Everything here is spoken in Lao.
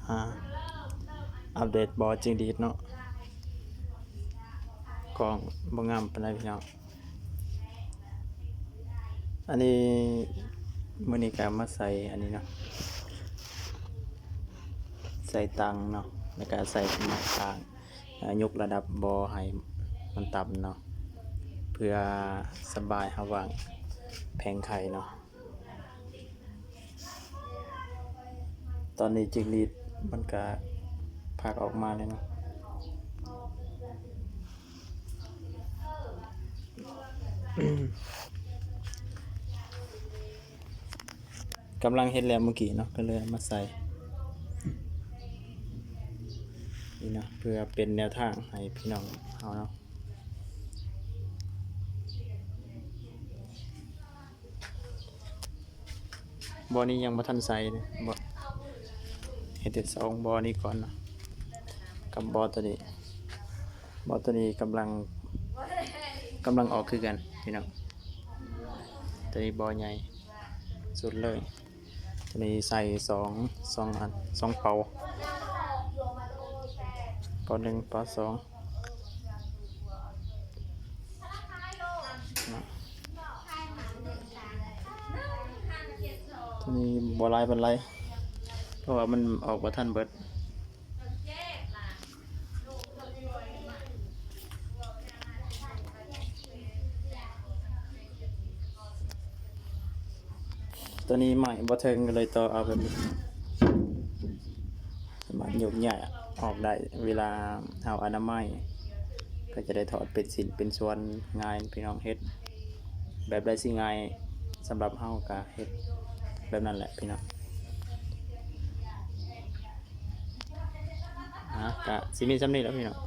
ອ່າ ອັບເດດບໍ່ຈິງດີດເນາະ ກ້ອງບໍ່ງາມປານໃດພີ່ນ້ອງ. ອັນນີ້ ມື້ນີ້ກະມາໃສ່ອັນນີ້ເນາະ ໃສ່ຕັງເນາະ ແລ້ວກະໃສ່ໄມ້ຄ້າງ ຍົກລະດັບບໍ່ໃຫ້ມັນຕ່ຳເນາະ ເພື່ອສະບາຍເຮົາວາງແຜງໄຂ່ເນາະ. ຕອນນີ້ຈິງຫຼີດມັນກະພັກອອກມາແລ້ວເນາະ ກຳລັງເຮັດແລ້ວມື້ກີ້ເນາະ ກະເລີຍເອົາມາໃສ່ນີ້ເນາະ ເພື່ອເປັນແນວທາງໃຫ້ພີ່ນ້ອງເຮົາເນາະ. ບໍ່ນີ້ຍັງບໍ່ທັນໃສ່ເດ້ ບໍ່ ເຮັດແຕ່ສອງບໍ່ນີ້ກ່ອນເນາະ ກັບບໍ່ໂຕນີ້ ບໍ່ໂຕນີ້ກຳລັງ ກຳລັງອອກຄືກັນພີ່ນ້ອງ. ໂຕນີ້ບໍ່ໃຫຍ່ສຸດເລີຍ ໂຕນີ້ໃສ່ສອງ ສອງອັນ ສອງເປົາ ເປົາໜຶ່ງ ເປົາສອງ ໂຕນີ້ບໍ່ຫຼາຍປານໃດ ເພາະວ່າມັນອອກບໍ່ທັນເບິດ. ໂຕນີ້ໄມ້ບໍ່ເຖິງ ກະເລີຍຕໍ່ເອົາແບບນີ້ ສາມາດຍົກຍ້າຍອອກໄດ້ ເວລາເຮົາອະນາໄມ ກະຈະໄດ້ຖອດເປັນຊິ້ນເປັນສ່ວນງ່າຍ ພີ່ນ້ອງເຮັດແບບໃດຊິງ່າຍ ສຳລັບເຮົາກະເຮັດແບບນັ້ນແຫຼະພີ່ນ້ອງ. ອ່າ ກະຊິມີສ່ຳນີ້ແຫຼະພີ່ນ້ອງ